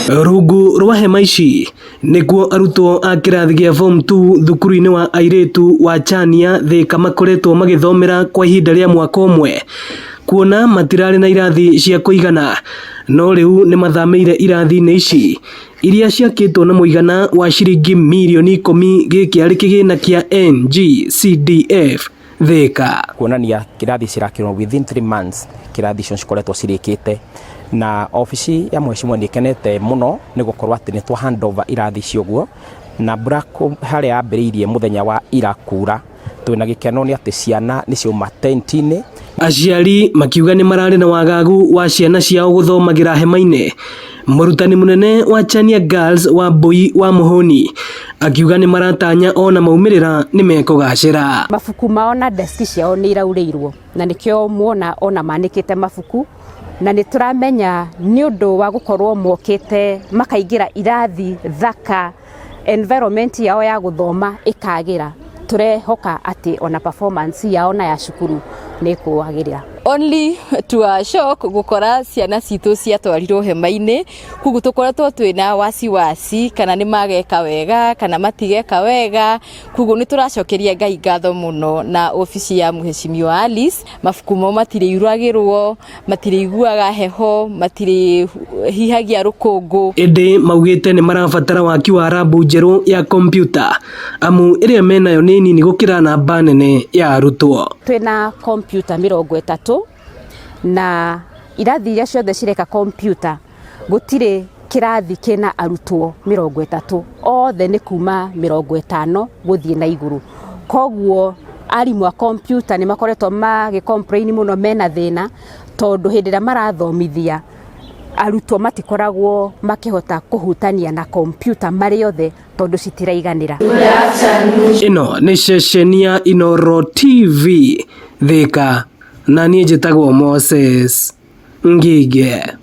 Rungu rwa hema ici nĩkuo arutwo a kĩrathi gĩa form 2 thukuru-inĩ wa airĩtu wa Chania Thika makoretwo magĩthomera kwa ihinda rĩa mwaka ũmwe kuona matirarĩ na irathi cia kũigana no rĩu nĩ mathamĩire irathi-inĩ ici iria ciakĩtwo na mũigana wa ciringi mirioni 10 gĩkĩ arĩ kĩgĩna kĩa NGCDF Thika. Kuonania kĩrathi cirakĩrwo within 3 months, kĩrathi icio cikoretwo cirĩkĩte, na obici ya mheshimiwa nĩ ĩkenete mũno nĩ gũkorwo atĩ nĩ twa hand over irathi icio ũguo, na mbura harĩa yambĩrĩirie mũthenya wa ira kura, twĩna gĩkeno nĩ atĩ ciana nĩ ciauma tent-inĩ. Aciari makiuga nĩ mararĩ na wagagu wa ciana ciao gũthomagĩra hema-inĩ. Mũrutani mũnene wa Chania Girls wa Mbui wa Mũhũni akiuga nĩ maratanya ona maumĩrĩra nĩ mekũgacĩra. Mabuku mao na deski ciao nĩ iraurĩirwo, na nĩkĩo muona ona manĩkĩte mabuku, na nĩ tũramenya nĩ ũndũ wa gũkorwo mokĩte makaingĩra irathi thaka, environment yao ya gũthoma ĩkagĩra, tũrehoka atĩ ona performance yao na ya cukuru nĩ ĩkwagĩrĩra. Only to our shock gukora ciana citũ ciatwarirwo hema-inĩ, koguo tũkoretwo twĩna wasiwasi kana nĩ mageka wega kana matigeka wega. Koguo nĩ tũracokeria Ngai ngatho mũno na obici ya mheshimiwa Alice. Mabuku mao matirĩuragĩrwo, matirĩiguaga heho, matirĩhihagia rũkũngũ. Ĩndĩ maugĩte nĩ marabatara waki wa rabu njerũ ya kompyuta amu ĩrĩa menayo nĩ nini gũkĩra namba nene ya arutwo. Twĩna kompyuta 30 na irathi iria ciothe cireka kompyuta, gũtirĩ kĩrathi kĩna arutwo 30, othe nĩ kuma 50 gũthiĩ na igũrũ. Koguo arimũ a kompyuta nĩ makoretwo magĩ complain mũno, mena thĩna tondũ hĩndĩ ĩrĩa marathomithia arutwo matikoragwo makĩhota kũhutania na kompyuta marĩ othe tondũ citiraiganĩra. Ĩno nĩ ceceni ya Inooro TV Thika, na niĩ njĩtagwo Moses Ngige.